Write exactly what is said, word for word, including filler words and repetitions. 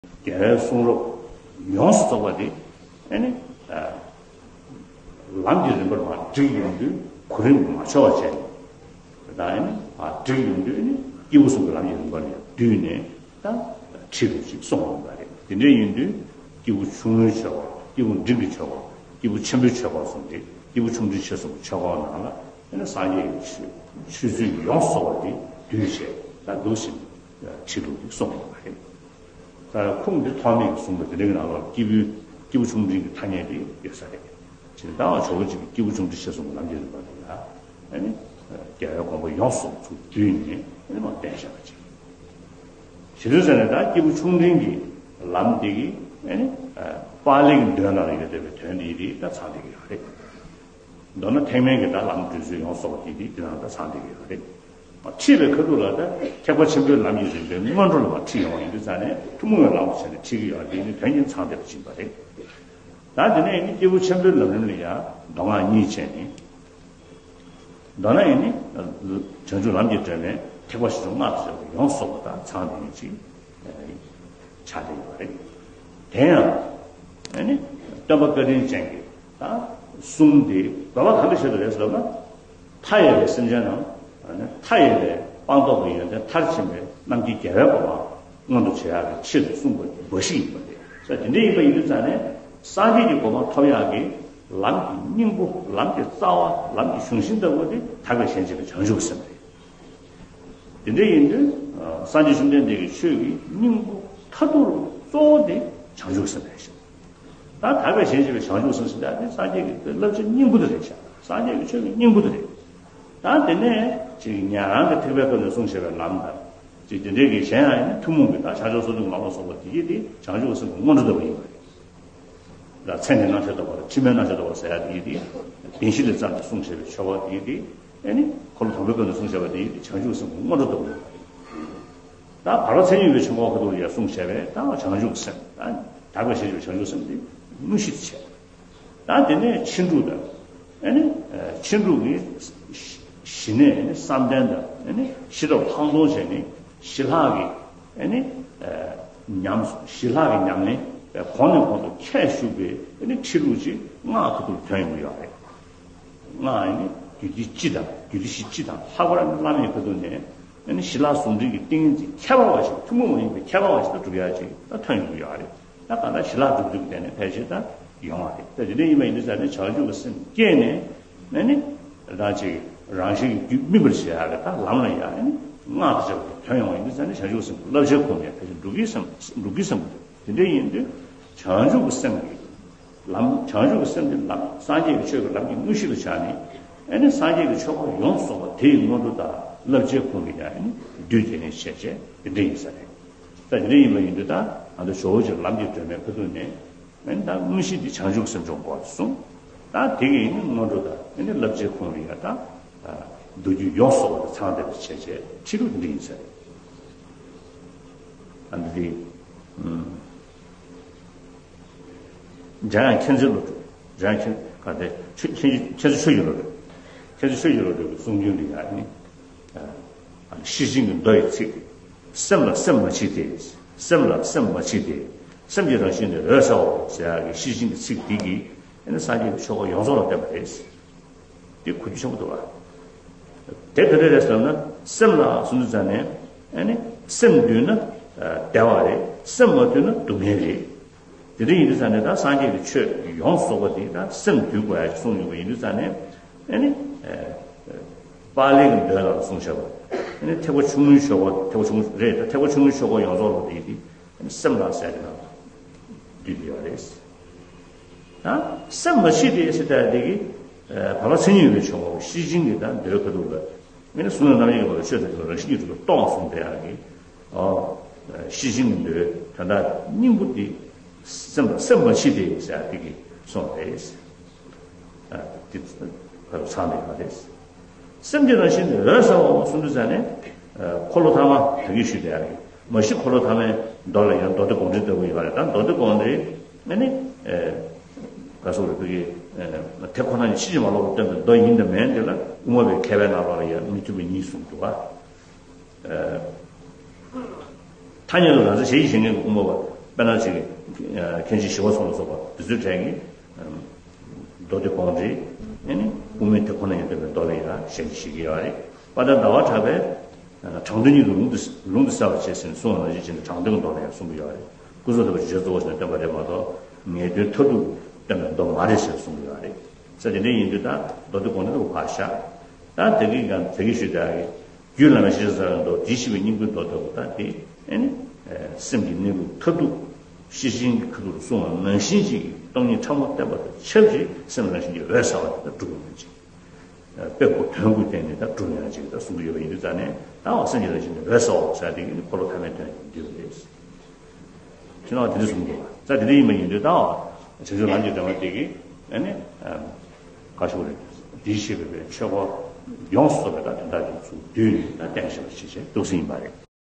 རྒྱལ་བའི་གསུང་རབ་ཡོངས་སུ་རྫོགས་པ་དེ་ཨ་ནི་ལམ་གྱི་རིམ་པར་མར་བསྒྲིགས་ཡོང་དུས་གོ་རིམ་མ་འཆོལ་བ་བྱས་ནས་ད་ཨ་ནི་བསྒྲིགས་ཡོང་དུས་ནི་སྐྱེས་བུ་གསུམ་གྱི་ལམ་གྱི་རིམ་པར་ཡང་བསྡུས་ནས་ད་ཁྲིད་ལུགས་ཅིག་གསུངས་ཡོང་བ་རེད། དེ་འདྲ་ཡིན་དུས་སྐྱེས་བུ་ཆུང་ངུའི་ཆོས་སྐོར། སྐྱེས་བུ་འབྲིང་གི་ཆོས་སྐོར། སྐྱེས་བུ་ཆེན་པོའི་ཆོས་སྐོར་གསུམ་སྟེ་སྐྱེས་བུ་ཆུང་འབྲིང་ཆེ་གསུམ་གྱི་ཆོས་སྐོར་ནང་ལ་ཨ་ནི་སངས་རྒྱས་ཀྱི་ཆོས་ཆོས་ཚུལ་ཡོངས་སུ་རྫོགས་པ་དེ་བསྡུས་བྱས་ད་འདུག་ཟིན་ཁྲིད་ལུགས་དེ་གསུངས་ཡོད་པ་རེད། ད་ཁུངས་དེ་ཐོགས་མེད་ཀྱིས་གསུངས་པ་དེ་འདྲའི་ནང་ལ་སྐྱེས་བུ་སྐྱེས་བུ་ཆུང་འབྲིང་གི་ཐ་སྙད་དེ་ཡོད་ས་རེད། ཇི་ལྟ་བ་ཇོ་བོ་རྗེ་གིས་སྐྱེས་བུ་ཆུང་འབྲིང་ཆེ་གསུམ་གྱི་ལམ་གྱི་རིམ་པ་དེ་ལ་ཨ་ནི་རྒྱལ་བའི་དགོངས་པ་ཡོངས་སུ་ཚུར་བསྡུས་ནས་ཨ་ནི་མར་བསྟན་བཞག་པ་ཅིག་ཞེ་དུས་ཟེར་ནས་ད་སྐྱེས་བུ་ཆུང་འབྲིང་གི་ལམ་དེ་གི་ཨ་ནི་པཱ་ལིའི་མདོ་ནང་ལ་ཡོད་བསྡད་པའི་དོན་དེ་ཡིན་དེ་ད་ཚང་བསྡད་ཀྱི་ཡོད་རེད། མདོར་ན་ཐེག་དམན་གྱི་ད་ལམ་བགྲོད་ཚུལ་ཡོངས་སུ་རྫོགས་པ་དེ་དེ་དེ་ནང་ད་ཚང་བསྡད་ཀྱི་ཡོད་རེད། ཁྲིད་པའི་ཁ་ཐུག་ལ་ད་ཐེག་པ་ཆེན་པོའི་ལམ་གྱི་རིམ་པའི་སྔོན་འགྲོ་ལ་མར་ཁྲིད་ཡོང་བ་ཡིན་དུས་ཙང་ནས་ཐུན་མོང་བའི་ལམ་དུ་བྱས་ནས་ཁྲིད་ཀྱི་ཡོད་དེ་ནི་དོན་གྱི་ཚང་བསྡད་པ་ཅིག་ཡིན་པ་རེད། ད་དེ་ནས་ནི་སྐྱེས་བུ་ཆེན་པོའི་ལམ་རིམ་ལ་ཡང་མདོ་སྔགས་གཉིས་བྱས་ནས། མདོར་ན་ཡིན་ནི། བྱང་ཆུབ་ལམ་གྱི་སྒྲོན་མེ་ཐེག་པ་ཆེ་ཆུང་སྔགས་སུ་ཡོངས་སུ་རྫོགས་པ་དང་ཚང་བསྡད་མཁན་ཅིག་ཆགས་བསྡད་ཡོད་པ་རེད། དེ་ཡང་། ཨ་ནི། སྟོན་པ་བཀའ་དྲིན་ཅན་གྱི་ད་གསུང་དེ་འབད་པ་གང་འདྲ་བྱེད་དུ་རེད་ཟེར་ན། མཐའ་ཡས་པའི་སེམས་ཅན་རྣམས་ཨ་ནི་མཐའ་ཡས་པའི་སྤངས་རྟོགས་ཀྱི་ཡོན་ཏན་མཐར་ཕྱིན་པའི་རྣམ་མཁྱེན་རྒྱལ་བའི་གོ་འཕང་མངོན་དུ་བྱེད་ཡག་གི་ཆེད་དུ་གསུངས་པ་འབའ་ཞིག་ཡིན་པ་རེད། ས་དེ་འདྲ་ཡིན་པ་ཡིན་དུས་ཙང་ནས་སངས་རྒྱས་ཀྱི་གོ་འཕང་ཐོབ་ཡག་གི་ལམ་གྱི་སྙིང་པོ། ལམ་གྱི་རྩ་བ། ལམ་གྱི་གཞུང་ཤིང་ལྟ་བུ་དེ་དག་པའི་གཞན་གཅེས་པའི་བྱང་ཆུབ་སེམས་རེད། དེ་འདྲ་ཡིན་དུས་སངས་རྒྱས་བཅོམ་ལྡན་འདས་ཀྱི་ཆོས་ཀྱི་སྙིང་པོ་མཐའ་ཐུག་གཙོ་བོ་དེ་བྱང་ཆུབ་སེམས་རེད་ཤག་ད་དག་པའི་གཞན་གཅེས་པའི་བྱང་ཆུབ་སེམས་ཟེར་ཡག་དེ་སངས་རྒྱས་ཀྱི་བསླབ་བྱའི་སྙིང་པོ་དེ་རེད་ཤག་སངས་རྒྱས་ཀྱི་ཆོས་ཀྱི་སྙིང་པོ་དེ་རེད། ད་དེ་ནས་ཅིག་ཉན་རང་གི་ཐེག་པའི་སྐབས་ནས་གསུངས་བཞག་པའི་ལམ་དང་། ཅིག་དེ་འདྲའི་གི་གཞན་ཡང་ཡིན་ན་ཐུན་མོང་གི་ད་ཕྱག་རྒྱ་སོར་ཆུད་ངག་ལོག་སོགས་པ་དེ་ཡིན་དེ་བྱང་ཆུབ་སེམས་ཀྱི་སྔོན་འགྲོ་ལྟ་བུ་ཡིན་པ་རེད། ད་མཚན་ནི་རྣམ་ཤེས་རྟོག་པ་དང་ཕྱི་མའི་རྣམ་ཤེས་རྟོག་པ་ཟེར་ཡག་དེ་ཡིན་དེ། བདེན་བཞི་ལས་བརྩམས་ཏེ་གསུངས་བཞག་པའི་ཆོས་འཁོར་དེ་ཡིན་དེ། ཨ་ནི་འཁོར་ལོ་དང་པོའི་སྐབས་ནས་གསུངས་བཞག་པ་དེ་ཡིན་དེ་བྱང་ཆུབ་སེམས་ཀྱི་སྔོན་འགྲོ་ལྟ་བུ་ཡིན་པ་རེད། ད་བར་པ་མཚན་ཉིད་པའི་ཆོས་འཁོར་ཁ་ཐུག་ལ་ཡང་གསུངས་བཞག་པས་ད་བྱང་ཆུབ་སེམས། ད་དག་པའི་གཞན་གཅེས་པའི་བྱང་ཆུབ་སེམས་དེ་དངོས་གཞི་དེ་བྱས། ད་དེ་ནས་ཕྱིན་དྲུག་དང་། ཨ་ནི། ཕྱིན་དྲུག་གི་ཞི་གནས་ཨ་ནི་བསམ་གཏན་དང་ཨ་ནི་ཤེས་རབ་ལྷག་མཐོང་བྱས་ནས་ཞི་ལྷག་གི་ཨ་ནི། ཉམས་ཞི་ལྷག་གི་ཉམས་ལེན་གོང་ནས་གོང་དུ་འཕེལ་བཅུག་པའི་ཨ་ནི་ཁྲིད་ལུགས་ཅིག་སྔགས་ཁ་ཐུག་ཐོན་ཡོང་གི་ཡོད་རེད། སྔགས་ཨ་ནི་རྒྱུད་སྡེ་སྤྱི་དང་རྒྱུད་སྡེ་བཞི་སྤྱི་དང་ལྷག་པར་བླ་མེད་ཁ་ཐུག་ནས་ཨ་ནི་ཞི་ལྷག་ཟུང་འབྲེལ་གྱི་ཏིང་ངེ་འཛིན་ཁྱད་པར་བ་ཞིག་ཐུན་མོང་མ་ཡིན་པའི་ཁྱད་པར་བ་ཞིག་ཏུ་གྲུབ་ཡག་ཅིག་ད་ཐོན་ཡོང་གི་ཡོད་རེད། ད་གང་ལྟར་ཞི་ལྷག་སྒྲུབ་ཚུལ་གྱི་སྟེང་ནས་ཕལ་ཆེར་ད་ཡོང་བ་རེད། ད་དེ་འདྲ་ཡིན་པ་ཡིན་དུས་ཙང་ནས་བྱང་ཆུབ་ཀྱི་སེམས་སྐྱེས་ནས་ཨ་ནི་རང་ཅིག་རང་བཞིན་གྱི་རྒྱུད་སྨིན་པར་བྱེད་ཡག་གི་ད་ལམ་ལ་ཡ་ཨ་ནི་སྔགས་དང་བཅས་པ་ཐོན་ཡོང་བ་ཡིན་དུས་ཙང་ནས་བྱང་ཆུབ་ཀྱི་སེམས་ཀྱི་བསླབ་བྱའི་ཁོངས་ནས་ཕལ་ཆེར་འགྲོ་གི་བསམ་འགྲོ་གི་བསམ་གྱི་འདུག་དེ་འདྲ་ཡིན་དུས་བྱང་ཆུབ་ཀྱི་སེམས་ཀྱི་ལམ། བྱང་ཆུབ་ཀྱི་སེམས་ཀྱི་ལམ། སངས་རྒྱས་ཀྱི་ཆོས་ཀྱི་ལམ་གྱི་དངོས་གཞི་ལ་བཞག་ནས་ཨ་ནི་སངས་རྒྱས་ཀྱི་ཆོས་འཁོར་ཡོངས་སུ་རྫོགས་པ་དེ་ཡི་སྔོན་འགྲོ་དང་བསླབ་བྱའི་ཁོངས་ནས་ཀྱང་ཨ་ནི་བསྡུས་ཏེ་ནས་བྱས་བྱས་དེ་འདྲ་ཡིན་ས་རེད། ད་དེ་འདྲ་ཡིན་པ་ཡིན་དུས་ད་ང་ཚོ་ཇོ་བོ་རྗེ་ལམ་གྱི་སྒྲོན་མེ་ཁ་ཐུག་ནས་ཨ་ནི་ད་དངོས་གཞི་འདི་བྱང་ཆུབ་སེམས་མཆོག་དགོས་གསུངས། ད་དེ་གི་ཨ་ནི་སྔོན་འགྲོ་དང་ཨ་ནི་བསླབ་བྱའི་ཁོངས་ནས་ཡང་ད་མདོ་རྒྱུད་ཡོངས་སུ་རྫོགས་པ་དང་ཚང་བསྡད་པ་བྱས་བྱས་ཁྲིད་ལུགས་འདི་ཡིན་ས་རེད། ཨ་འདི་འདི། འཇམ་དབྱངས་མཁྱེན་བརྩེ་བློ་གྲོས། འཇམ་དབྱངས་མཁྱེན་ག་དེ་ཆོས་མཁྱེན་མཁྱེན་བརྩེ་ཆོས་ཀྱི་བློ་གྲོས། མཁྱེན་བརྩེ་ཆོས་ཀྱི་བློ་གྲོས་ཀྱི་གསུང་རྒྱུན་འདི་ཡང་ནི། ཤེར་ཕྱིན་གྱི་མདོ་ཡི་ཚིག་སེམས་ལ་སེམས་མ་མཆིས་ཏེ། སེམས་ལ་སེམས་མ་མཆིས་ཏེ། སེམས་ཀྱི་རང་བཞིན་ནི་འོད་གསལ་བའོ་ཟེར་ཡག་གི་ཤེར་ཕྱིན་གྱི་ཚིག་འདི་གིས་ནི་སངས་རྒྱས་ཀྱི་ཆོས་འཁོར་ཡོངས་རྫོགས་ལ་བསྟན་པ་རེད། དེ་གོ་རྒྱུ་ཆེན་པོ་འདུག་བ། དེ་ག་རེ་རེད་ཟེར་ན་སེམས་ལ་གསུང་དུས་ཙང་ནས་ཨ་ནི་སེམས་འདུལ་ན་བདེ་བ་རེད། སེམས་མ་འདུལ་ན་སྡུག་བསྔལ་རེད། དེ་འདྲ་ཡིན་དུས་ཙང་ནས་ད་སངས་རྒྱས་ཀྱི་ཆོས་ཡོངས་སུ་རྫོགས་པ་དེ་ད་སེམས་འདུལ་དགོས་ཡ་གསུངས་ཡོད་པ་ཡིན་དུས་ཙང་ནས་ཨ་ནི་པཱ་ལི་གི་མདོའི་ནང་ལ་གསུངས་བཞག་པ་ཨ་ནི་ཐེག་པ་ཆུང་ངུའི་ཆོས་འཁོར། ཐེག་པ་ཆུང་ངུ་རེད། ད་ཐེག་པ་ཆུང་ངུའི་ཆོས་འཁོར་ཡོངས་རྫོགས་ལ་དེ་ཡིན་དེ། སེམས་ལ་ཟེར་གྱི་ན་འདུས་ཡོད་རེད། ད་སེམས་མ་མཆིས་ཏེ་ཟེར་ཏེ་དེ་གི་བར་པ་མཚན་ཉིད་པའི་ཆོས་འཁོར་ཤེར་ཕྱིན་གྱི་ད་མདོའི་ཁ་ཐུག་ལ་མིན་ན་གསུང་ལ་རྣམ་དབྱེ་གི་བར་ཆོས་དང་ཆོས་རང་བཞིན་གྱིས་གྲུབ་པ་སྟོང་གསུངས་ཏེ་ཡང་གི་ཤེར་ཕྱིན་གྱི་མདོའི་དོན་དག་སྙིང་པོ་དེ་སེམས་སེམས་མ་མཆིས་ཏེ་ཟེར་དེ་གི་གསུངས་རེད། དེ་ཚང་ནས་ཡོད་རེད། སེམས་ཀྱི་རང་བཞིན་ནི་འོད་གསལ་བའོ་གསུངས་དུས་ཙང་ནས། འཁོར་ལོ་ཐ་མ་ད་གིན་ཞུས་བསྡད་ཡ་རེད། མ་གཞི་འཁོར་ལོ་ཐ་མའི་མདོ་ལ་ཡང་མདོ་སྡེ་དགོངས་འགྲེལ་ལྟ་བུ་ཡོད་རེད། ད་མདོ་སྡེ་དགོངས་འགྲེལ་ཨ་ནི། ག་སོགས་རེད་བོད་ཀྱི། དེ་ཁོ་ན་ཉིད་ཕྱིན་ཅི་མ་ལོག་པར་སྟོན་པའི་མདོ་ཡིན་དང་མིན་དེ་ལ་དབུ་མ་པའི་མཁས་པའི་ནང་ལོགས་ལ་ཡང་མི་མཐུན་པ་གཉིས་གསུངས་འདུག་བ། ཐ་སྙད་དུ་རང་མཚན་ཞེས་བཞེད་མཁན་གྱི་དབུ་མ་པ། དཔེར་ན་ཅིག་མཁན་ཆེན་ཞི་བ་འཚོ་ལ་སོགས་པ་དེ་ཚོའི་གྲས་ཀྱིས་མདོ་སྡེ་དགོངས་འགྲེལ་ཨ་ནི་དབུ་མའི་ཐད་ཁོ་ན་ཡང་སྟོན་པའི་མདོ་ལ་ཡང་ཞལ་གྱིས་བཞེས་ཀྱི་ཡོད་རེད། དཔལ་ལྡན་ཟླ་བ་གྲགས་པས་དྲང་དོན་ཉིད་ཀྱི་ལུང་དུ་ལུང་དུ་གསལ་བར་བྱེད་ཟེར་ནས་གསུངས་པ་ནང་བཞིན་བྱས་ནས་དྲང་དོན་གྱི་མདོ་ལ་ཡང་གསུང་གི་ཡོད་རེད། སྐུ་གསུང་ཐུགས་ཀྱི་རྗེས་གཙོ་བོ་ཞིག་ནས་བསྟན་པ་རེད་མ་གཏོགས་ངེས་དོན་མཐར་ཐུག་བསྟན་པའི་མདོ་མ་རེད་ཟེར་གསུང་གི་ཡོད་རེད། ས་དེ་འདྲ་ཡིན་དུས་ད་མདོ་སྡེ་དགོངས་འགྲེལ་དུ་ཕར་བཞག་ད་དེ་གི་གང་དེ་གི་ཞུས་ད་རྒྱུད་བླ་མའི་ཞེས་བྱ་བའི་མདོ་དེ་ཤེས་པའི་སྙིང་པོའི་མདོ་ལྟ་བུ་ད་དེ་ཨེ་ནི་སེམས་ཀྱི་གནས་ལུགས་མཐར་ཐུག་ཤེར་ཕྱིན་གྱི་ཁ་ཐུག་ལ་གསུངས་པ་ནང་བཞིན་ཅིག་གི་སྟོང་ཉིད་ཕྲ་མོ་བསྟན་པ་དང་ཆབས་ཅིག་སེམས་རང་བཞིན་གྱིས་འོད་གསལ་བ་དེ་ལ་གྲུབ་ཡོང་ཅིག་དཔེ་ཁོ་དོན་ཀུན་བསྟན་ནས་ད་གྲུབ་ཡོང་ཅིག་ད་གསུང་གི་ཡོད་པ་ཡིན་དུས་ཙང་ནས་ད་འོ་སེམས་ཀྱི་རང་བཞིན་གྱིས་འོད་གསལ་བ་ཟེར་དེ་གི་ནི་འཁོར་ལོ་ཐ་མའི་དོན་འདུས་པ་རེད། ཁྱེད་རང་དེ་འདྲ་གསུང་གི་འདུག་ད་དེ་འདྲ་ཡིན་པ་ཡིན་དུས་ད་བྱང་ཆུབ་ལམ་གྱི་སྒྲོན་མ་དེ་གི་ཨ་ནི་ག་ཞུ་རེད། དེའི་ཤེས་པའི་ཆོས་འཁོར་ཡོངས་སུ་རྫོགས་པའི་ད་དོན་དག་དེ་ཚུར་བསྡུས་ནས་ད་བསྟན་བཞག་པ་ཞིག་བྱས་འདུག་སེ་ཡིན་པ་རེད།